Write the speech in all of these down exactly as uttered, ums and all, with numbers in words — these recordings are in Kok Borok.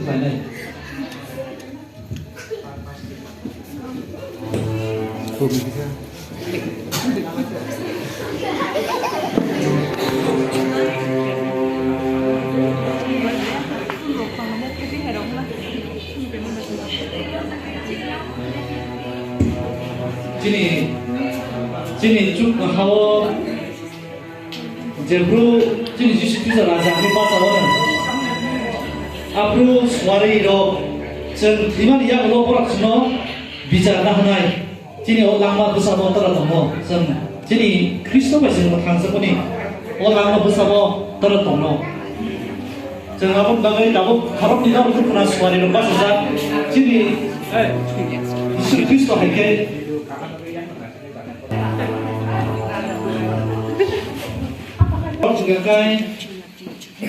khlainai. Chini, chini chuk hao. Jephru chini Jisu Khristo Raja hwnwi bachaono, aphru suarirok chwng thwimani yagulo borok chwngno bichar na hwnai. Chini o langma bwsabo tora tongo. Chwng chini Khristo bai chwng mwthangjakmani o langma bwsabo tora tongo. Chwng aboni bagwi tabuk khoroknwi norok buphana suarirok bachajak. Chini Jisu Khristo hai khe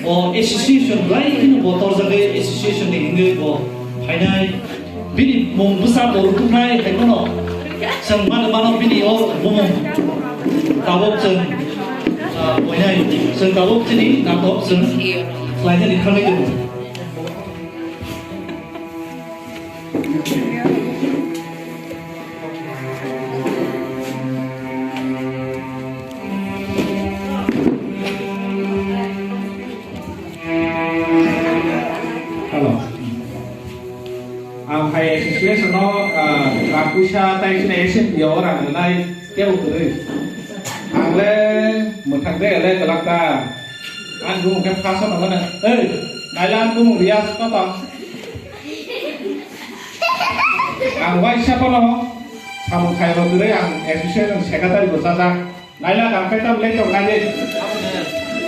Bo association lai kheno bo torjagwi association ni hwnwi bo phainai. Bini mung bwsa bo rwkuknai hai phano chwng mano mano bini o bumung tabuk chwng, ah, poinai. Chwng tabuk chini natok chwng khlainani thangwi tongo. Hello. Ang hai association no, ah, rang puisa tai sini S M P o rang rwnai tebo kwrwi. Ang le mwthang de le kwlak ta. Ang bumung khe first o nangmano. Ei, naila ang bumung Riyas koto. Ang waisa pono samung khairok kwrwi ang association secretary bo chajak. Naila kang kaitam le tong nai de.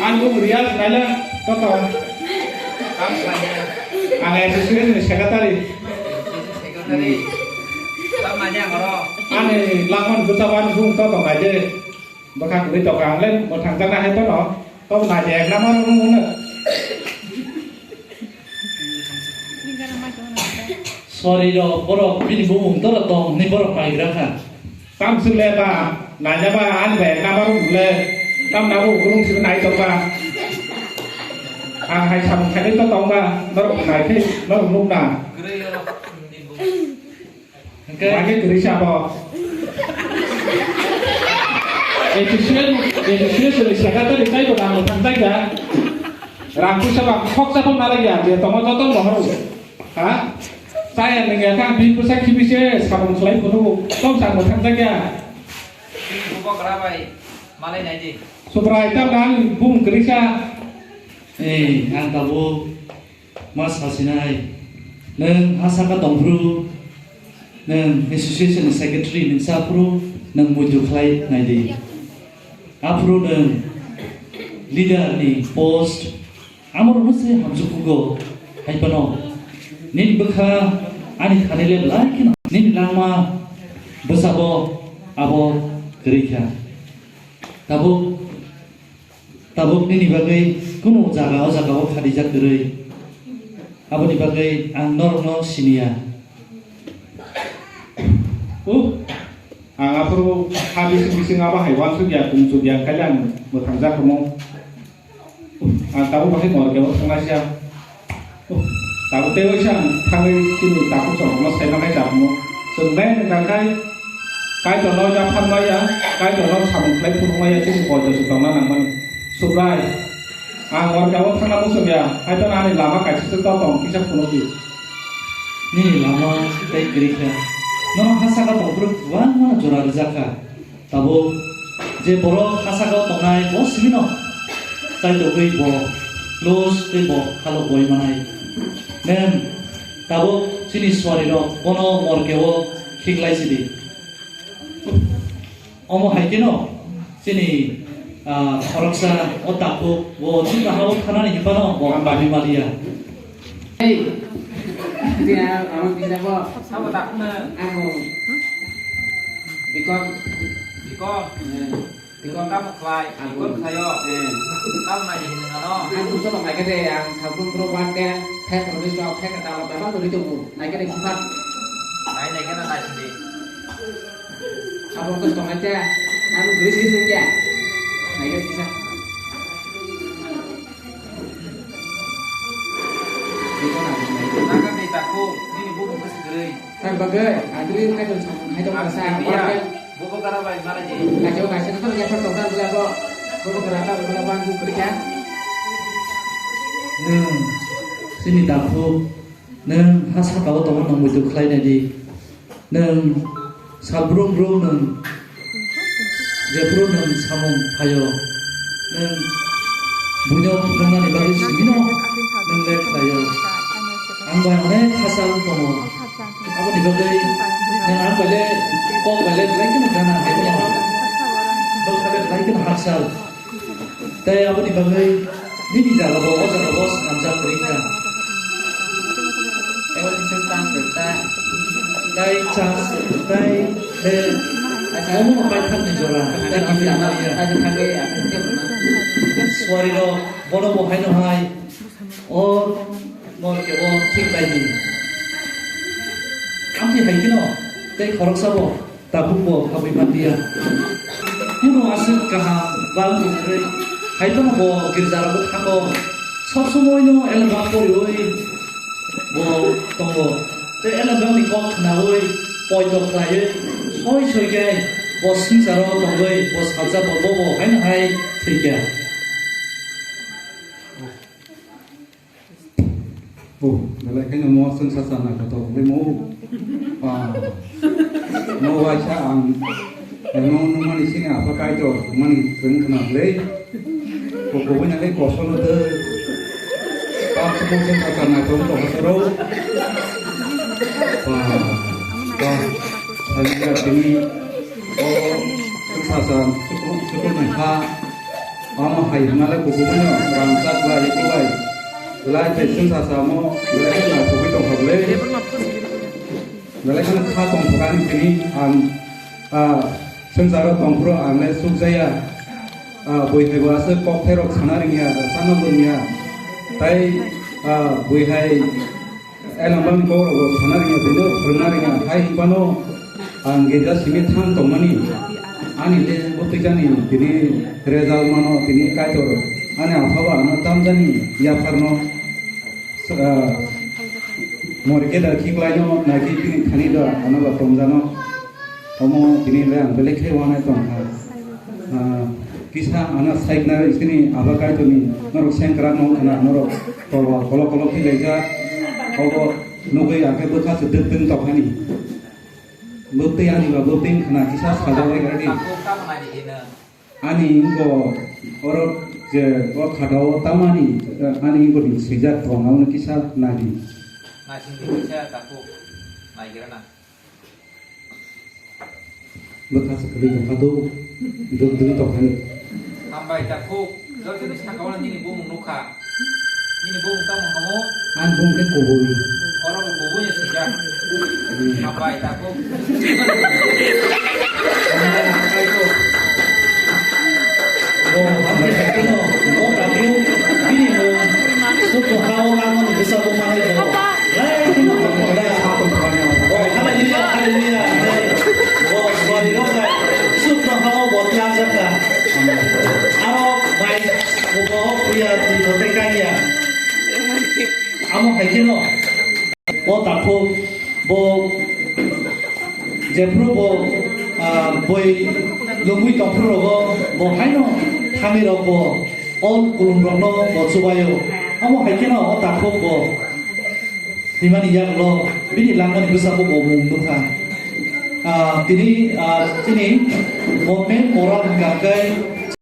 Ang bumung Riyas naila koto. Ang association secretary. Ani langman bwchaban bung to tong nai de. Bwkha kwrwi tong ang le mwthang jakna hai pono. Tong nai de ek number room no. Sorry rok, borok bini bumung tora tong hwnwi borok paigra kha. Tam sung le ba, naina ba, ani bai na ba rung le, tam na bo rung sing nai tong ba. Ang hai samung khaini to tong ba, norok nai khe, norok nuk na. Hwnkhe bagwi kwrwi sa bo. Association, association ni secretary tei bo rang thang tai da. Rang puisa ba khoksa phang nalai ya, je tongo joto rohor. Ha? Chaya nungya kha, bini bwsa khibi se samung khlai phuru, tong samung thang jakya. Bini bubok gra bai malai nai di. Subrai tam nang bung kwrwisa. Eh, ang tabuk ma sasinai. Nwng ha saka tongphuru, nwng association ni secretary nwng saphuru, nwng muitu khlai nai di. Aphuru nwng leader ni post Amo rwngse hamsukhugo hai phano. Nini bwkha ani thani le belai kheno. Nini langma bwsabo abo kwrwi kha. Tabuk, tabuk nini bagwi kunu jaga o jaga o khadijak kwrwi. Aboni bagwi ang norokno siniya. Uh, ang aphuru ha bising bising abo hai uansukya, tungsukya, khaile ang mwthangjakhumo. Ang tabuk bahai morke o thanglaisa. Tabuk tei waisa ang thangwi chini takhuk chwng no saima khai chapmo. Chwng bai nang kha khai Kaitor no yaphan maya, Kaitor no samung khlai phunuk maya chini boito se tongna nangmani. Subrai, ang morke o thangna muchung ya, hai phano ani lama kaisa se to tong kisa phunukdi. Nini lama tei kwrwi kha. Nono ha saka tongphuru kwbangma jora rijak kha. Tabuk je borok ha saka o tongnai, bo simi no chaitogwi bo close tei bo halok boi manai. Nwng tabuk chini suari rok bono morke o khiklai sidi. Omo hai kheno chini, ah, khoroksa o takhuk bo chini ha o thanani hinphano bo babi maliya. Hey. Dia, amo bisa bo. Sabo tak na. Amo. Bikon. Bikon. Eh. Bikon kamu khlai. Amo. Bikon khlaio. Eh. Kamu nai hinwi ano. Ang tu coba nai kede, ang sabun pro ban de, phe pro so, phe kata lo, phe ban tu itu. Nai kede kipat. Nai, nai kena nai sini. Sabun tu tong aja. Ang gris gris aja. Nai kede bisa. Nagani takhuk, nini bubu bwswk kwrwi. Tamni bagwi, ang twi kaitor samung kaitor Ang kasa, twi ya, oro khe bubu gara bai mara di. Kaisa kaisa khe tor ya khe tongkha bwlai bo. Bubu gara ta bwlai bo ang bubu kwrwi kha. Nwng chini takhuk, nwng ha saka o tongo, nwng muitu khlai nai di. Nwng sal brum brum nwng jephuru nwng samung phaio, nwng buino phwrwngnani bagwi simino nwng le khlaio. Ang bai onek hachal tongo. Aboni bagwi nwng ang bai le kok bai le belai kheno gana hai tongo. Bwkha le belai kheno hachal. Tei aboni bagwi nini jagao o jagao swnamjak kwrwi kha. Tei chance, tei le omo paithakni jora, tei kisa nangya. Suarirok bono bo haino hai, o nor kebo thik lai di. Amtwi hai kheno tei khoroksa bo. Tabukbo habwi manliya. Kuno aswk kaham bal kwrwi hai phano bo girjarogo thango. Sob somoino elembak poriwi bo tongo. Tei elembakni kok khnaui poito khlaiwi soi soi khe bo swngcharo tongwi bo salsa bo bobo haino hai thwikha. Oh, belai kheno mo chwngsa chana kotor le mo. Ah, mo waisa ang, mo nungmani sini apa kaitor, mani chwng khna le. Ko ko bina le kosolo de. Ang mo chwngsa chana kotor kotor. Wah, wah, saya ini, oh, chwngsa chana, cukup, cukup nih, Pak. Omo hai hwnmale kubuino rangchak bai kubai lai tei chwngsa samo belai kheno naithogwi tongkha bwle. Belai kheno kha tongthokani tini ang, ah, swngcharo tongphuru ang le chukjaya. Ah, bui hai bo aswk kokthairok sana rwngya, sana bo rwngya. Tai, ah, bui hai Elambang kok rogo sana ringa, bino phwrwngna ringa, hai hwnphano ang girja simi thang tongmani. Ani le bwtwijani tini result mano, tini Kaitor ani aphaba ano tamjani yapharno, ah, morikhe da khiklaino naki tini thani da ano ba tongjano. Omo tini le ang belai khe wanai tongkha. Ah, kisa ano saikna sini aba Kaitorni norok sengkrak no khna norok tolwa kolok kolok khe laijak. Obo nugwi akhe bwkha se dwk dwng tongkhani. Bwtwi ani ba bwtwi khna kisa sajak lai kha di. Ani inko oro je o khatao tamani ani inko ni swijak tong abo kisa nadi. Nasing di kisa takhuk naigira na. Bwkha se kwrwi tongkha do, duk duk tongkha ni. Hambai takhuk, joto ni saka o nini bumung nukha. Nini bumung tamo hamo? Ani bumung khe Kubui. Oro bo Kubui ni swijak. Hmm. Hambai takhuk. Bo hambai takhuk no, bo takhuk, bini mung, sukno ha o langmani bwsa bo manai bo. Lai kheno bo. Hallelujah, hallelujah. Bo sori rok bai. Sukno ha o bo tlangjak kha. Aro bai bo bo priya di bo te kanya. Amo hai kheno. O takhuk bo jephru bo, ah, boi lungwi tongphru rogo bo haino thangwi rok bo o kulum rokno bo chubaio. Amo hai kheno o takhuk bo himani yaklo bini langmani bwskango bo mung nukha. Ah, tini, ah, chini government moral hwnkha khe